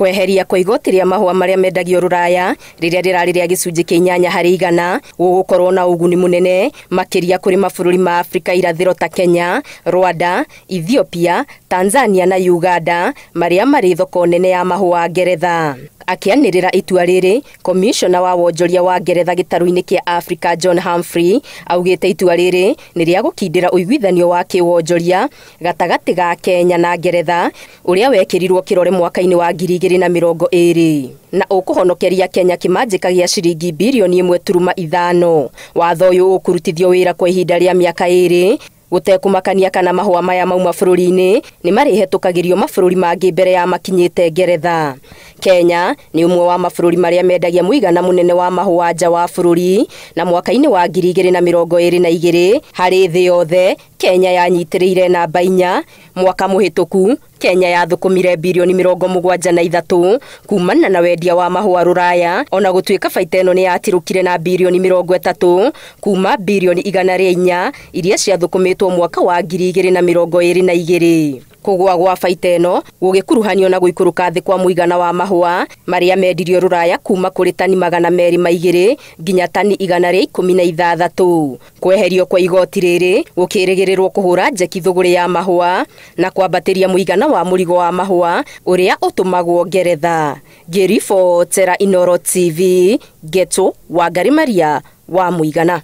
Kweheria kwa igoti rĩa mahũa marĩa mendagio rũraya rĩrĩa rĩrarĩ rĩa gĩcunjĩ kĩa 8% gũgũkorwo na ũguni mũnene makĩria kũrĩ mabũrũri ma Afrika irathĩro ta Kenya, Rwanda, Ethiopia, Tanzania na Uganda marĩa marĩ thoko nene ya mahũa Ngeretha. Akĩanĩrĩra itua rĩrĩ, komishona wa wonjoria wa Ngeretha gĩtarũ-inĩ kĩa Afrika John Humphrey augĩte itua rĩrĩ nĩ rĩa gũkindĩra ũiguithanio wa kĩwonjoria gatagatĩ ga Kenya na Ngeretha ũrĩa wekĩrirwo kĩrore mwaka-inĩ wa 2020 na ũkũhonokeria Kenya kĩmanjĩka gĩa ciringi birioni 1.5. Watho ũyũ ũkũrutithio wĩra kwa ihinda rĩa mĩaka 2 gũtekũmakania kana mahũa maya mauma bũrũri-inĩ nĩ marĩhetũkagĩrio mabũrũri mangĩ mbere ya makinyĩte Ngeretha. Kenya nĩ ũmwe wa mabũrũri marĩa mendagia mũigana mũnene wa mahũa nja wa bũrũri na mwaka-inĩ wa 2022 harĩ thĩ yothe Kenya yanyitĩrĩire namba 4. Mwaka mũhĩtũku Kenya yathũkũmire birioni 73 kumana na wendia wa mahũa rũraya, ona gũtuĩka baita ĩno nĩ yatirũkire na birioni 30 kuma birioni 104 iria ciathũkũmĩtwo mwaka wa 2022. Kũgũa gwa baita ĩno gũgĩkuruhanio na gũikũrũka thĩ kwa mũigana wa mahũa marĩa mendirio rũraya kuma kũrĩ tani 202 nginya tani 116. Kweherio kwa igoti rĩrĩ gũkĩrĩgĩrĩrwo kũhũra njeki thũgũrĩ ya mahũa na kwambatĩria mũigana wa mũrigo wa mahũa ũrĩa ũtũmagwo Ngeretha. Ngĩribotera Inooro TV, Geto Wangari Maria wa Mũigana.